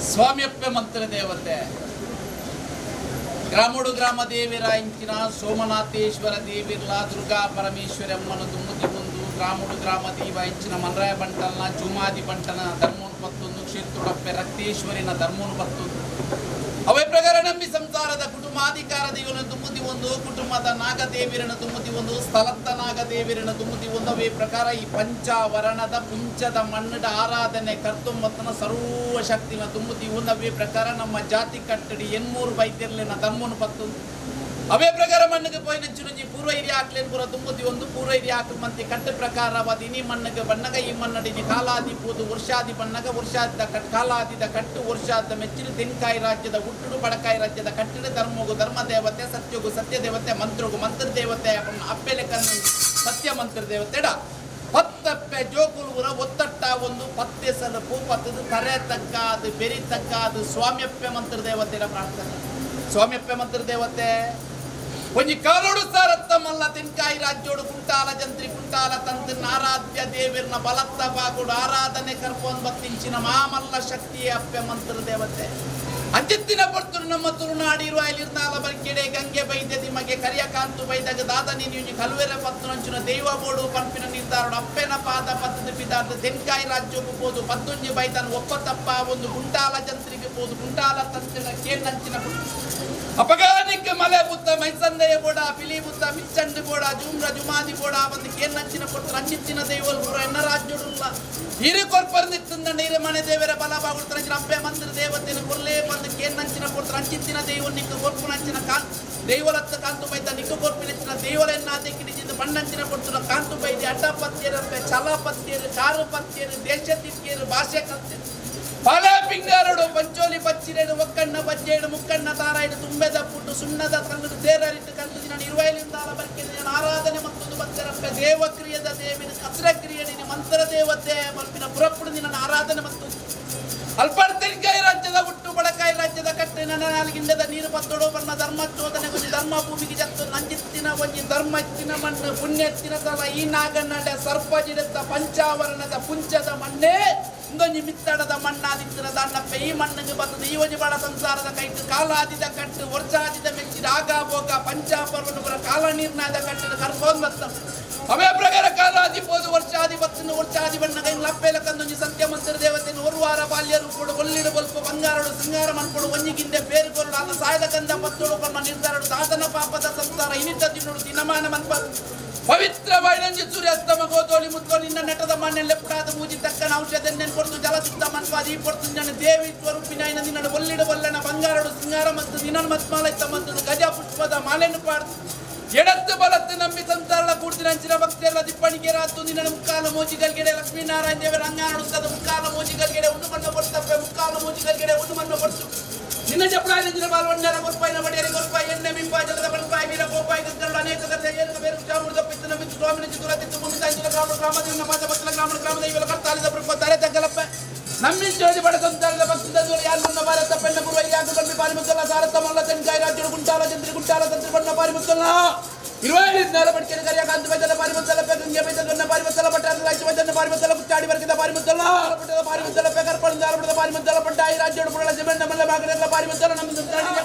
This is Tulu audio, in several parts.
ಸ್ವಾಮಿಯಪ್ಪೆ ಮಂತ್ರ ದೇವತೆ ಗ್ರಾಮೋಡು ಗ್ರಾಮ ದೇವಿರ ಇಂಚಿನ ಸೋಮನಾಥೇಶ್ವರ ದೇವಿರ್ಲ ದುರ್ಗಾ ಪರಮೇಶ್ವರಮ್ಮನ ದುಮ್ಮತಿ ಮುಂದು ಗ್ರಾಮೋಡು ಗ್ರಾಮ ದೇವ ಇಂಚಿನ ಮನ್ರಾಯ ಬಂಟಲ್ನ ಜುಮಾದಿ ಬಂಟನ ಧರ್ಮೋನ್ ಪತ್ತೊಂದು ಕ್ಷೇತ್ರಡಪ್ಪೆ ರಕ್ತೇಶ್ವರಿನ ಧರ್ಮೋನ್ ಪತ್ತೊಂದು ಅವೇ ಪ್ರಕಾರ ನಂಬಿ ಸಂಸಾರದ ಕುಟುಂಬಾಧಿಕಾರ ದೇವನ ದುಮ್ಮತಿ ಒಂದು ಕುಟುಂಬದ ನಾಗದೇವಿರನ ದುಮ್ಮತಿ ಒಂದು ಸ್ಥಳತ್ತ ನಾಗದೇವಿರನ ದುಮ್ಮತಿ ಒಂದು ಅವೇ ಪ್ರಕಾರ ಈ ಪಂಚಾವರಣದ ಪುಂಚದ ಮಣ್ಣದ ಆರಾಧನೆ ಕರ್ತೊಂಬತ್ತನ ಸರ್ವ ಶಕ್ತಿನ ದುಮ್ಮತಿ ಒಂದು ಅವೇ ಪ್ರಕಾರ ನಮ್ಮ ಜಾತಿ ಕಟ್ಟಡಿ ಎನ್ಮೂರು ಬೈತಿರ್ಲಿನ ಧರ್ಮನು ಪತ್ತೊಂದು ಅವೇ ಪ್ರಕಾರ ಮಣ್ಣಿಗೆ ಪೋಯಿನ ಚುರುಂಜಿ ಪೂರ್ವ ಹಿರಿಯ ಹಾಕ್ಲೇನು ಪೂರ ದುಮ್ಮತಿ ಒಂದು ಪೂರ್ವ ಹಿರಿಯ ಹಾಕಲು ಮಂತಿ ಕಟ್ಟು ಪ್ರಕಾರವಾದ ಇನಿ ಮಣ್ಣಿಗೆ ಬಣ್ಣಗ ಈ ಮನ್ನಡಿನಿ ಕಾಲಾದಿ ಪೂದು ವರ್ಷಾದಿ ಬಣ್ಣಗ ವರ್ಷಾದ ಕಟ್ ಕಾಲಾದಿದ ಕಟ್ಟು ವರ್ಷಾದ ಮೆಚ್ಚಿನ ತೆಂಕಾಯಿ ರಾಜ್ಯದ ಹುಟ್ಟುಡು ಬಡಕಾಯಿ ರಾಜ್ಯದ ಕಟ್ಟಿಡ ಧರ್ಮಗು ಧರ್ಮ ದೇವತೆ ಸತ್ಯಗು ಸತ್ಯ ದೇವತೆ ಮಂತ್ರಗು ಮಂತ್ರ ದೇವತೆ ಅಪ್ಪೆಲೆ ಕಣ್ಣು ಸತ್ಯ ಮಂತ್ರ ದೇವತೆಡ ಪತ್ತಪ್ಪೆ ಜೋಕುಲುಗುರ ಒತ್ತಟ್ಟ ಒಂದು ಪತ್ತೆ ಸಲಪು ಪತ್ತದು ತರೆ ತಗ್ಗಾದು ಬೆರಿ ತಗ್ಗಾದು ಸ್ವಾಮ್ಯಪ್ಪೆ ಮಂತ್ರ ದೇವತೆಯ ಪ್ರಾರ್ಥನೆ. ಸ್ವಾಮ್ಯಪ್ಪೆ ಮಂತ್ರ ದೇವತೆ ಒಂಜಿ ಕಾಲೋಡು ಸಾರತ್ತ ಮಲ್ಲ ತೆನ್ಕಾಯಿ ರಾಜ್ಯೋಡು ಕುಂಟಾಲ ಜಂತ್ರಿ ಕುಂಟಾಲ ತಂತ್ರ ಆರಾಧ್ಯ ದೇವಿರ್ನ ಬಲತ್ತ ಬಾಗುಡು ಆರಾಧನೆ ಕರ್ಪೊಂದು ಬತ್ತಿಂಚಿನ ಮಾಮಲ್ಲ ಶಕ್ತಿಯ ಅಪ್ಪೆ ಮಂತ್ರ ದೇವತೆ. ಅಂಚಿತ್ತಿನ ಪೊರ್ತುರು ನಮ್ಮ ತುಳುನಾಡಿರುವ ಇಲ್ಲಿರ್ನಾಲ ಬರ್ಕೆಡೆ ಗಂಗೆ ಬೈದ್ಯದಿ ಮಗೆ ಕರಿಯಕಾಂತು ಬೈದಾಗ ದಾದ ನೀನು ಕಲ್ವೆರೆ ಪತ್ತುನಂಚಿನ ದೈವ ಬೋಡು ಪನ್ಪಿನ ನಿರ್ಧಾರೋಡು ಅಪ್ಪೆನ ಪಾದ ಪತ್ತದ ಪಿದಾರ್ದ ತೆನ್ಕಾಯಿ ರಾಜ್ಯಕ್ಕೂ ಪೋದು ಪತ್ತೊಂಜಿ ಬೈದನ್ ಒಪ್ಪ ತಪ್ಪ ಒಂದು ಕುಂಟಾಲ ಜಂತ್ರಿಗೆ ಪೋದು ಕುಂಟಾಲ ತಂತ್ರಿನ ಕೇಂದಂಚಿನ ಅಪಗಾನಿಕ್ ಮಲೆ ಬುತ್ತ ಮೈಸಂದೆಯ ಬೋಡ ಪಿಲಿ ಬುತ್ತ ಮಿಚ್ಚಂಡು ಬೋಡ ಜುಮ್ರ ಜುಮಾದಿ ಬೋಡ ಬಂದು ಕೇಂದಂಚಿನ ಕೊಟ್ಟು ರಂಜಿತ್ತಿನ ದೈವಲ್ ಪುರ ಎನ್ನ ರಾಜ್ಯೋಡುಲ್ಲ ಇರು ಕೊರ್ಪರ್ನಿತ್ತಂದ ನೀರು ಮನೆ ದೇವರ ಬಲ ಬಾಗುಡ್ತಾರ ಅಪ್ಪೆ ಮಂತ್ರ ದೇವತೆನ ಕೊಲ್ಲೇ ಬಂದು ಕೇಂದಂಚಿನ ಕೊಡ್ತಾರೆ ರಂಜಿತ್ತಿನ ದೈವ ನಿಕ್ಕ ಕೊರ್ಪುನಂಚಿನ ಕಾನ್ ದೈವಲತ್ತ ಕಾಂತು ಬೈದ ನಿಕ್ಕ ಕೊರ್ಪಿನಂಚಿನ ದೈವಲೆನ್ನ ಅದಕ್ಕಿಡಿಸಿದ ಬಣ್ಣಂಚಿನ ಕೊಡ್తున్న ಕಾಂತು ಬೈದಿ ಅಡ್ಡ ಪತ್ಯರಪ್ಪೆ ಛಲ ಪತ್ಯರು ಚಾರು ಪತ್ಯರು ದೇಶ ತಿಕ್ಕೇರು ಭಾಷೆ ಕಲ್ತೇರು ಫಲ ಪಿಂಗಾರಡು ಪಂಚೋಲಿ ಪಚ್ಚಿರೇಡು ಒಕ್ಕಣ್ಣ ಬಜ್ಜೇಡು ಮುಕ್ಕಣ್ಣ ತಾರಾಯಿಡು ತುಂಬೆದ ಪುಟ್ಟು ಸುಣ್ಣದ ಕಲ್ಲುಡು ತೇರರಿಟ್ಟು ಕಲ್ಲು ದಿನ ಇರುವೈಲಿಂದಾಲ ಬರ್ಕೆದ ಆರಾಧನೆ ಮತ್ತೊಂದು ಬತ್ತರಪ್ಪೆ ದೇವಕ್ರಿಯದ ದೇವಿನ ಕಸರಕ್ರಿಯೆ ನಿನ್ನ ಮಂತ್ರ ದೇವತೆ ಮಲ್ಪಿನ ಪುರಪ್ಪುಡು ನಿನ್ನ ಆರಾಧನೆ ಮತ್ತು ಅಲ್ಪಡ್ತೆನ್ಕಾಯಿ ರಾಜ್ಯದ ಹುಟ್ಟು ಬಡಕಾಯಿ ರಾಜ್ಯದ ಕಟ್ಟೆ ನನ್ನ ನಾಲ್ಗಿಂಡದ ನೀರು ಪತ್ತೊಡು ಬಣ್ಣ ಧರ್ಮ ಚೋದನೆ ಒಂಜಿ ಧರ್ಮ ಭೂಮಿಗೆ ಜತ್ತು ನಂಜಿತ್ತಿನ ಒಂಜಿ ಧರ್ಮ ಎತ್ತಿನ ಮಣ್ಣು ಪುಣ್ಯತ್ತಿನ ತಲ ಈ ನಾಗನ್ನಡೆ ಸರ್ಪ ಜಿಡತ್ತ ಪಂಚಾವರಣದ ಪುಂಚದ ಮಣ್ಣೇ ಇಂದೊಂಜಿ ಮಿತ್ತಡದ ಮಣ್ಣಾದಿತ್ತಿನ ದಾಂಡಪ್ಪೆ ಈ ಮಣ್ಣಿಗೆ ಬರ್ತದೆ ಈ ಒಂಜಿ ಬಡ ಸಂಸಾರದ ಕೈಟ್ ಕಾಲಾದಿದ ಕಟ್ಟು ವರ್ಷಾದಿದ ಮೆಚ್ಚಿದ ಆಗ ಭೋಗ ಪಂಚಾಪರ್ವನುಗುರ ಕಾಲ ನೀರ್ನಾದ ಕಟ್ಟಿದ ಕರ್ಪೋನ್ ಬತ್ತ ಅವೇ ಪ್ರಕಾರ ಕಾಲಾದಿ ಪೋದು ವರ್ಷಾದಿ ಬತ್ತಿನ ವರ್ಷಾದಿ ಬಣ್ಣ ಕೈ ಲಪ್ಪೆಲ ಕಂದೊಂಜಿ ಸತ್ಯ ಮಂತ್ರ ದೇವತೆಯನ್ನು ಒಂದು ವಾರ ಬಾಲ್ಯರು ಕೊಡು ಒಲ್ಲಿಡು ಬಲ್ಪ ಬಂಗಾರಡು ಸಿಂಗಾರ ಮನ್ಕೊಡು ಒಂಜಿಗಿಂದೆ ಬೇರುಕೊರಡು ಅಲ್ಲ ಸಾಯದ ಕಂದ ಪತ್ತೋಡು ಕರ್ಮ ನಿರ್ಧಾರಡು ದಾದನ ಪಾಪದ ಸಂಸಾರ ಇನಿತ ದಿನೋಡು ದಿನಮಾನ ಮನ್ಪ ಪವಿತ್ರ ಬಾಯಿನಂಜಿ ಸೂರ್ಯಾಸ್ತಮ ಗೋಧೋಳಿ ಮುತ್ಕೊ ನಿನ್ನ ನೆಟದ ಮಣ್ಣೆಲ್ಲೆ ಪುಡಾದ ಮೂಜಿ ತಕ್ಕನ ಔಷಧ ಕೊಡ್ತು ಜಲಸುತ್ತ ಮನ್ಪಾದಿ ಈ ಪೊರ್ತು ನಿನ್ನ ದೇವಿ ಸ್ವರೂಪಿನ ನಿನ್ನ ಒಲ್ಲಿಡು ಬಲ್ಲನ ಬಂಗಾರಡು ಸಿಂಗಾರ ಮತ್ತು ದಿನ ಮತ್ಮಾಲ ಇತ್ತ ಮತ್ತು ಗಜ ಪುಷ್ಪದ ಮಾಲೆಯನ್ನು ಪಾಡ್ದು ಎಡತ್ತು ಬಲತ್ತು ನಂಬಿ ಸಂಸಾರಳ ಕೂಡ್ತಿನ ಅಂಚಿನ ಭಕ್ತಿಯರ ದಿಪ್ಪಣಿಗೆರಾತು ನಿನ್ನ ಮುಕ್ಕಾಲ ಮೋಜಿಗಲ್ಗೆಡೆ ಲಕ್ಷ್ಮೀನಾರಾಯಣ ದೇವರ ಅಂಗಾನುಡುತ್ತದ ಮುಕ್ಕಾಲ ಮೋಜಿಗಲ್ಗೆಡೆ ಉಂಡು ಮಣ್ಣು ಕೊಡ್ತಪ್ಪೆ ಮುಕ್ಕಾಲ ಮೋಜಿಗಲ್ಗೆಡೆ ಉಂಡು ಮಣ್ಣು ಕೊಡ್ತು. ನಿನ್ನ ಚಪ್ಪಡ ನಿಂಜಿನ ಬಾಲ್ವಂಡರ ಕೊರ್ಪಾಯಿನ ಬಡಿಯರಿ ಕೊರ್ಪಾಯಿ ಎಣ್ಣೆ ಮಿಂಪಾಯಿ ಜಲದ ಪಣಪಾಯಿ ವೀರ ಕೋಪಾಯಿ ಗಂಗರುಡ ಅನೇಕ ಕಥೆ ಏಕ ಬೇರು ಚಾಮುಡ ಪಿತ್ತನ ಮಿತ್ತು ಸ್ವಾಮಿನ ಚಿತುರ ತಿತ್ತು ಭೂಮಿ ತಾಂಚಿನ ಗ್ರಾಮ ಗ್ರಾಮದ ಮಾತ ಭಕ್ತನ ಗ್ರಾಮ ಗ್ರಾಮದ ಇವೆಲ್ಲ ಕರ್ತಾಲಿದ ಪ್ರಭು ತಾರೆ ತಗ್ಗಲಪ್ಪ ನಮ್ಮಿಂಚೋದಿ ಬಡಕಂತಾರದ ಭಕ್ತದ ಯಾರು ಭಾರತ ಪೆಣ್ಣ ಗುರು ಯಾಕು ಕಮ್ಮಿ ಪಾರಿಮುತ್ತಲ್ಲ ಸಾರತ್ತ ಮಲ್ಲ ತೆನ್ಕಾಯಿ ರಾಜ್ಯಡು ಗುಂಟಾಲ ಚಂದ್ರಿ ಗುಂಟಾಲ ತಂತ್ರಿ ಬಣ್ಣ ಪಾರಿಮುತ್ತಲ್ಲ 25 నేల పడిచిన కర్యాకాంత పెద్దల పారిముత్తల పెగంగ పెద్దన్న పారిముత్తల పట్టాల రాజ్య పెద్దన్న పారిముత్తల కుట్టాడి వరకిద పారిముత్తల పట్టద పారిముత్తల పెగర్పణ దారపడద పారిముత్తల పట్టాయి రాజ్యుడు పుడల సిమెండ మల్ల మాగడల పారిముత్తల నమ్మ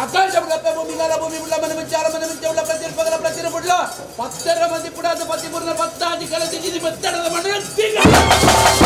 ఆకాశముల భూమి గల భూమి ఉళ్ళ మన చాల మన ఉళ్ళ ప్రతి పగల ప్రతి పుడ్ల పత్తెర మంది పుడాద పత్తి పుర్ణ పత్తాది కలది ఇది మెత్తడద మండల.